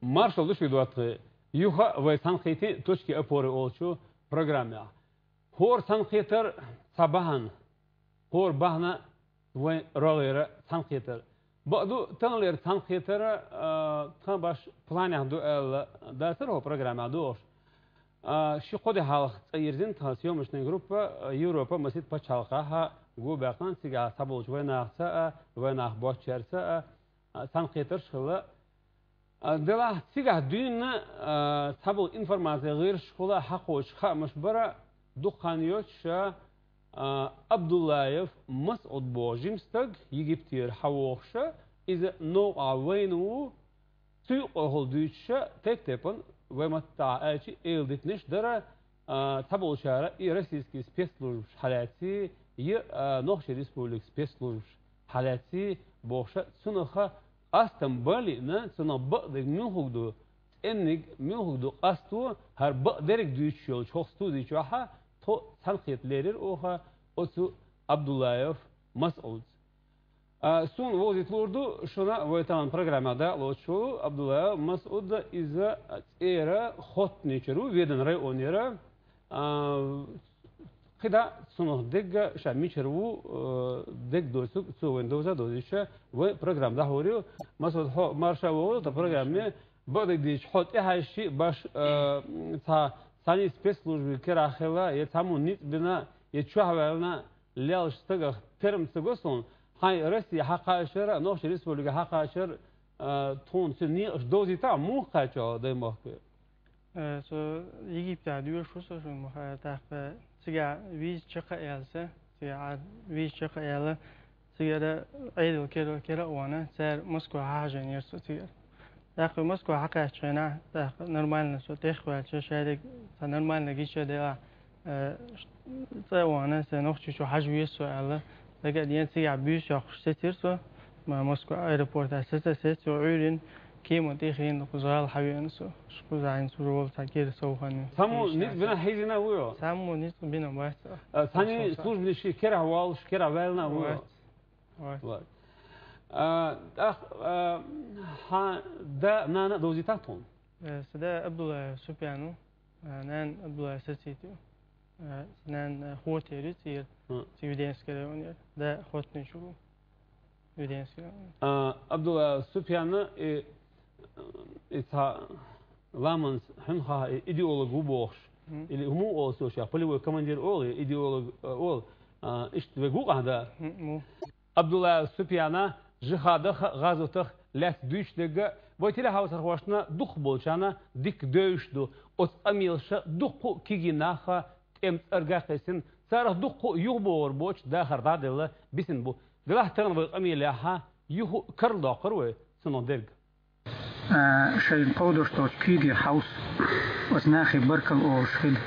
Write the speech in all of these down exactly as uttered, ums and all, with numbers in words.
Маршал да шуга, доттагӀий. Юха вай цхьаьнакхетий «Точки опоры» олучу программехь. ХӀора цхьаьнакхетар цхьа бахьана, хӀора бахьана вайн рогӀера цхьаьнакхетар. Бакъду, таханлера цхьаьнакхетар, а, тхан баш планехь ду аьлла дацара хӀо программехь ду ош. А, ши-кхо де хьалха цӀа йирзина тхан съёмочная группа, а, Европа масийтта пачхьалкхехь гу баьккхина, цигахь цхьаболчу вайнахца а, вайнах боцчаьрца а, а, цхьаьнакхетарш хилла. А, делахь цигахь дуьйна, а, цхьаболу информаци гӀирсашкахула хьакхочуш хаамаш бара, дукха хан йоцуша, а, Абдуллаев МасӀуд боху жима стаг Египтера хьавогӀуша, иза новкъахь вайна ву, цу юкъахула дуьйцуша, тайп-тайпана вай маттахь аьлча эладитанаш дара, а, цхьаболчара и российский спецслужбаш хьалаьций, я, а, Нохчийн Республикан спецслужбаш хьалаьций бохуша, цунах къастам бан лиъна, цунах бакъдерг муьлхарг ду, цӀенниг муьлхарг ду къасто, хӀара бакъдерг дуьйцуш йолчу хӀокху студи чохьа тхо цхьаьнакхета лерира оха оцу Абдуллаев МасӀудца. А, суна вовзийта луур ду шуна вай тахана программехь дакъалоцуш волу Абдуллаев МасӀуд, иза цӀера Хоттанчуьра ву, Веданан районера. А, кхидӀа цунах дерг, ша мичара ву, э, дерг доцург, цо вайна довза а довзийша, вай программа дӀахьур ю. МасӀуд, хьо марша вогӀийла тхан программе, бакъдерг дийцича, хьо тӀехьаьжча баш, э, цхьа, цхьаьний спецслужбийн керахь хилла, я цхьаммо ницкъ бина, я чохь ваьллина леллачу стагах терам ца го суна, хьайн Россия хьакхачара, Нохчийн Республика хьакхачара, а, тхуна цуьнан некъаш довзийтахьа, муха кхаьчча, дай мохк ве? Э, со Египтехь доьшуш ву со шуна ма-, тӀаккха цигахь виза чекх а яьлла сан, цигахь виза чекх а яьлла, цигара Ӏедал кира, кира а вахана, цара Москва хьахьажийнера со цигара. ТӀаккха Москва хьакхаьччу хенахь, тӀаккха нормально со тӀехваьлча, шадерг цхьа нормально гича делахь, э, цӀа а вахана, сан нохчийчу хьажа веза со аьлла, дага а деана, цигахь буьйса йоккхуш сецира со, ма Москва аэропортехь сеца а сецна, Ӏуьйрина кеман тӀе хиъна кхузахь хьавеана со. Кхузахь хӀинца уже волу цхьа кира сов хан ю. Цхьаммо ницкъ бина хьийзина а ву хьо? Цхьаммо ницкъ бина бац. А, цхьаьний службанаш керахь воллуш, керахь ваьллина а ву хьо? Вац. Вац. Вац. А, тӀаккха, а, хьан да, нана а довзийтахьа тхуна? Э, сан да Абдуллаев Супьян ву. А, нана Абдуллаев Сацита ю. А, сан нана, а, Хотера ю, цӀера. ХӀун. Цигахь Веденский районера. Да Хоттанчуьра ву. Веденский район. А, Абдуллаев Супьян, и, и цхьа ламанца хьуьнхахь и идеолог ву бохуш. Мгм. Или хӀума олу цо ша, полевой командир олу, я идеолог, а, олу. А, иштта вай гу къахьда? Мгм, ву. Абдуллаев Супьяна жихадах а, гӀазотах а лаьцна дуьйцуш дерг а вай телехьовсархошна дукхахболчарна дика девзаш ду. Оцу къамелаша дуккха а кегий нах а тӀеман цӀарга кхиссина, царах дуккха а юхабогӀур боцуш дахар дӀа а делла бисина бу. Делахь тахана вай къамелехь юха а карладоккхура вай цунах дерг. А, шайна кховдош долчу куьйге хьовса, оцу нахе баркалла олуш хила.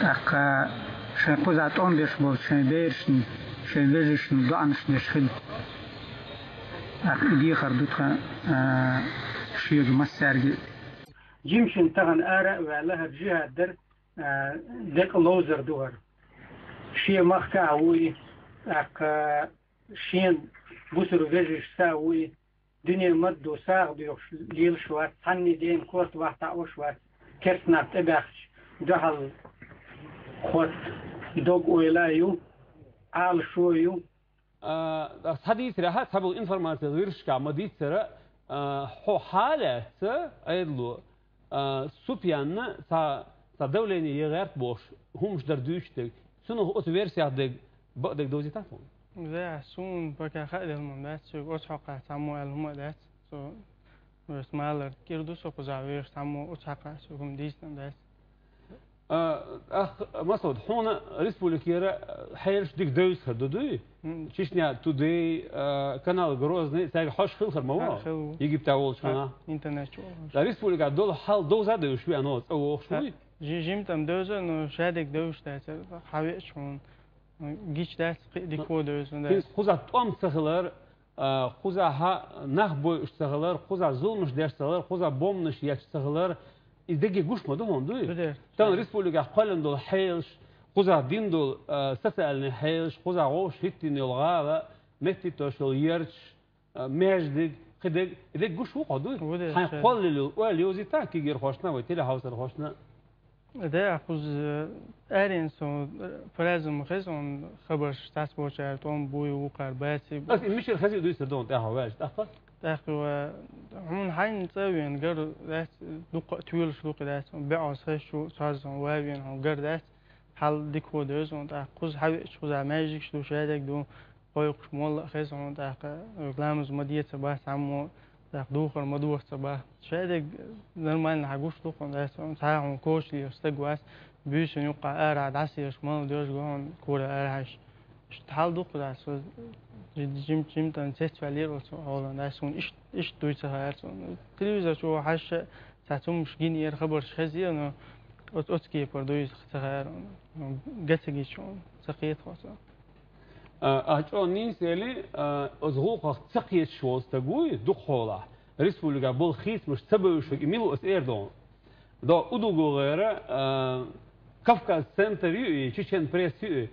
ТӀаккха шайн кхузахь тӀом беш болчу шайн берашна, шайн вежаршна доӀанаш деш хила. ТӀаккха и дехар ду тхан, а, шега массаьрга а. Жимчун тахана ара а ваьлла, хӀара жихӀад дар, а, декъа ловзар ду хӀара. Шен махкахь а вуй, тӀаккха шен бусург вежаршца а вуй, дуьне ма-дду, сагӀа доьхуш лелаш вац, цхьанний ден корта вахь таӀош вац, керста нах тӀебаьхча, дуьхьал хотта дог-ойла а ю, Ӏалашо а ю. А, цхьа дийцарехь, цхьаболу информаци гӀирсашкахь ма-дийццара, а, хьо хьа а лаьцна, Ӏедало, а, Супьянна цхьа, цхьа давление е гӀерта бохуш, хӀумаш дар дуьйцуш дерг. Цунах оцу версех дерг, бакъдерг довзийтахьа тхуна? Зе, суна пока хаа делла ма дац, соьга оцу хьокъехь цхьаммо аьлла хӀума а дац. Со вес малар кӀира ду со кхузахь веш, цхьаммо оцу хьокъехь соьга хӀума дийцина дац. А, ах, МасӀуд, хьуна республикера хьелаш дика девза хир ду, дуй? Мгм. Чечня Today, а, канал Грозный, цаьрга хьожуш хилла хир ма ву? А, хилла ву. Египта волчу хана. Интернет чу волуш. Республика долу хьал довза а девзаш веана, цӀа вогӀуш вуй? Жи-, жимма тӀам девза, но шадерг девзаш дац, хьан веача хьуна. Гича дац, кхин а дика хӀу девза, да. ХӀинца кхузахь тӀом ца хилар, а, кхузахь нах бойуш ца хилар, кхузахь зуламаш деш ца хилар, кхузахь бомбанаш етташ ца хилар, и дерриге гуш ма ду хьуна, дуй? Ду дера. Тахана республикехь кхоьллина долу хьелаш, кхузахь дина долу, а, социальный хьелаш, кхузахь вовшах хӀиттийна йолу гӀала, меттийтош йолу ярташ, а, маьждиг, Кхы дег, дег гуш ву хьо дуй? Ву де, Хьайн шер. Кхоллал ойла йовзийта кегийрхошна вай телехьовсархошна. Де, кхуза, э, арен со, э, фраза ма хеза, он хабарш цац бочар, тон буй, вукхар, баци бу. Ас и мишер хези дуй сер дон, тӀаьхьа ваьш, тӀаккха? ТӀаккха ва, хьун хьайн цӀа вен, гар дац, дукха, туьйлаш дукха дац, беӀос хеза шу, цаз сон ва вен, хьун гар дац, хьал дик хо деза, он тӀаккха кхуза хьавеч, кхуза маьждигаш ду, шадег ду, хойкхуш молла хеза, он тӀаккха, ламаз ма деца бац, хьаммо, тӀаккха духар ма доца бац. Шадег нормально хьагуш духун дац, он цхьа хьун коч леш стаг вац, буьйсанна юккъа ара дӀасеш, мал деш гохун, кура ара хьаш. Иштта хьал дукха дац, со жим-, жим-, жимтан цец валер оцу хьолан дац, он ишт-, ишт дуй ца хаяр сон. Телевизор чу хьаша, цхьа цумш гин ер хабарш хеза, но оц-, оцкепар дуй ца хаяр, гацагичун ца кхетхо сон. А, а чӀо нийсели, а, оз гӀулакхах ца кхеташ волу стаг вуй, дукхахьолахь, республика болу хийцамаш ца бевзаш верг, и мила ву ас эр догӀу? До удугу гӀера, а, Кавказ центр ю и, Чечен пресс ю и,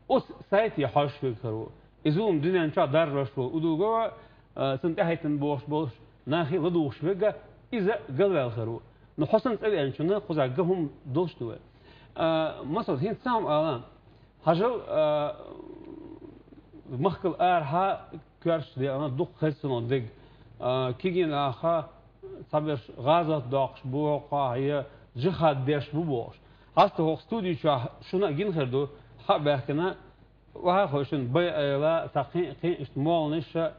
оцу сайте хьожуш верг хир ву. Иза ву дуьнен чохь даржош волу удугу, а, цунна тӀаьхьийтина бохуш болуш, нахе ладугӀуш верг, иза галваьлла хир ву. Но хьо санна цӀа веанчунна кхузахь ган хӀума долуш ду вай. А, масала, хӀинца цхьа хӀума ала, Хьажал, а, махкал арахьа коьртачу декъана дукха хеза цунах дерг. А, кегий наха цхьаберш гӀазот доккхуш бу хьокхахь, я джихад деш бу бохуш. Хьаста хӀокху студи чохь шуна а гина хир ду, хьа а баьхкина, охьа а хойшина, бай айла, цхьа кхин а, кхин а иштта молханаш а,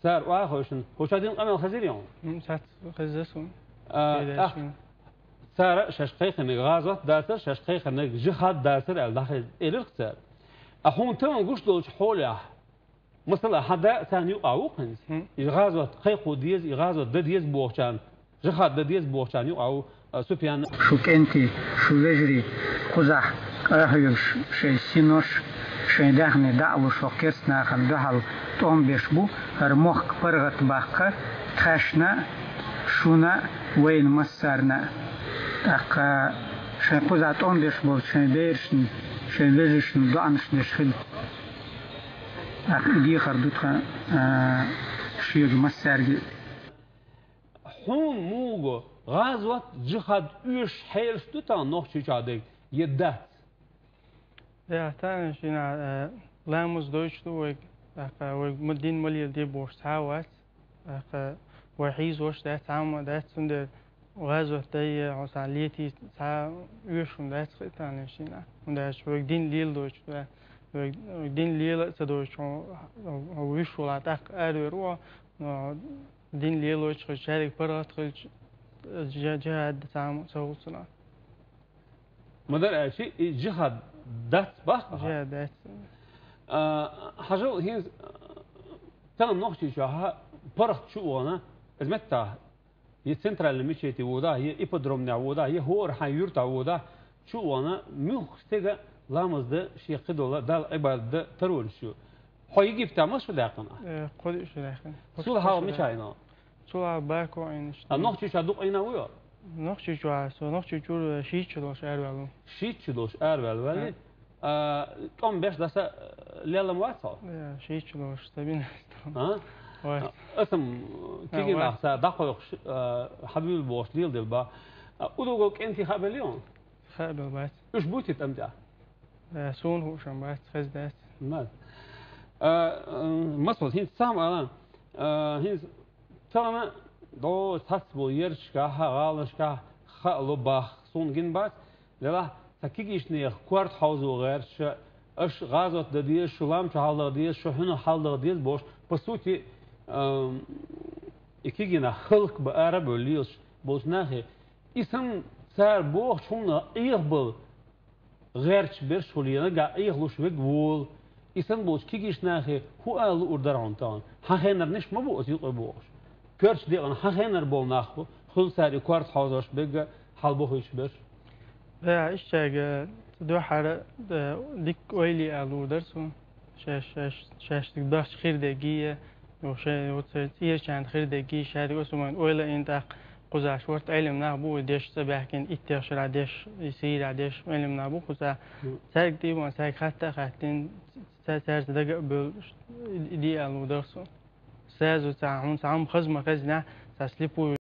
цара охьа а хойшина, хӀокху чохь дина къамел хезира хьуна? М, сац хеза суна. А, Хеза ах, шуна. Цара шаьш кхайкхинарг гӀазот дацара, шаьш кхайкхинарг джихад дацара аьлла, дӀахеза элира цара. А хьуна тахана гуш долчу хьолехь, масала, хьан да а царна юкъахь ву хӀинца? ХӀун? И гӀазот кхайкхо деза, и гӀазот дан деза бохучарна, джихад дан деза бохучарна юкъахь ву, а, Супьян. Шу кӀентий, шу вежарий, кхузахь къахьоьгуш шайн синош, шайн даьхни дӀа а луш, хӀокху керста нахана дуьхьал тӀом беш бу, хӀара мохк паргӀат баккха тхаьшна а, шуна а, вайна массарна а. ТӀаккха шайн кхузахь тӀом беш болчу шайн берашна, шайн вежаршна доӀанаш деш хила. ТӀаккха и дехар ду тхан, а, шега массаьрга. Хьуна муха го, гӀазот, джихад оьшуш хьелаш ду тахана Нохчийчохь дерг, я дац? Я, тахана шина, э, ламаз дойтуш ду вайга, тӀаккха вайга ма дин ма леладе бохуш цхьа а вац, тӀаккха вай хьийзош дац, цхьа а ма дац, цундела гӀазот дайа, хьо цхьа летий, цхьа а оьшуш хӀума дац хи тахана шина. ХӀунда аьлча вайга дин леладойтуш ду, вайга, вайга дин лела а ца дойтуш, хьо, хьо, хьо вуьш вала тӀаккха аравер ву, но дин лелочу хилча, шаьриг паргӀат хилча, жа-, жихад цхьа а ца хуьлу цунах. Ма-дарра аьлча, и жихад дац бах? Жихад дац. А, хьажал, хӀинца, тахана Нохчийчохь паргӀат чу а вахана, иза меттахь, я центральный мечети ву дахь, я ипподромнехь ву дахь, я хӀора хьайн юьртахь ву дахь, чу а вахана, муьлхха стеган ламаз дан, шен кхидолу Далла Ӏибадат дан таронаш ю. Хьо Египтехь маша шу даьккхина? Э, кхо диъ шу даьккхина. Цул хьалха мичахь йина? Цул хьалха Баку Ӏийна иштта. А Нохчийчохь дукха Ӏийна вуй хьо? Нохчийчохь, со Нохчийчуьра шийтта шу долуш араваьлла ву. Шийтта шу долуш араваьлла ваьлли? Хм. А, тӀом беш даса, э, лелам вац хьо? Э, шийтта шу долуш, ца бина. А? Вац. Аса-м, а, кегий нах ца дӀакхойкхуш, а, хьан буьйлу бохуш леладелла бах. А, удугал кӀентий хаабелла ю? Хаабелла бац. Уьш буй те тӀам тӀехь? Э, суна хууш-м бац, хезна дац. Ма. А, э, масала, хӀинца цхьа хӀума ала, а, хӀинца тахана дӀо цхьацца болу ярташкахь, гӀаланашкахь хаало бах, суна гина бац, делахь, цхьа кегийчу нехан корта хьовзо гӀерташ, аша гӀазот дан деза, шу лам чу хьалдала деза, шу хьуьнах хьалдала деза бохуш, по сути, а, и кегий нах хӀаллакбан ара а бевлла лелаш болчу нахе, и санна цара бохучу хӀуманах Ӏехабала гӀерташ берш хуьлу, я нагахь Ӏехалуш верг волу. И санна болчу кегийчу нахе хӀун ала луур дара хьуна тахана? Хьан хенарниш ма бу оцу юкъе бохуш. Коьртачу декъана хьан хенара болу нах бу, хуьлу цара и корта хьовзош берг а, хьалабохуьйтуш берш? Да, ишттачаьрга дуьххьара, да, дикка ойла е ала луур дара суна. Шаьш, шаьш, шаьш дика бахча хир дерг гийе, ю шайн, ю церан цӀерачарна хир дерг гийе, шаьрга а сумайн ойла а йина тӀаккха кхузаш варт Ӏелам нах бу, вай деш цӀа баьхкина, иттех шарахь деш, и сийрахь деш Ӏелам нах бу кхуза. Мгм. Цаьрга тӀе а ван, цаьрга хатта а хаттина, ца-, цаьрца дага а бевлла, и, и диъ аьлла ву дара со. Сразу цхьа хӀама, цхьа хӀама хаза ма хезна, цхьа слепую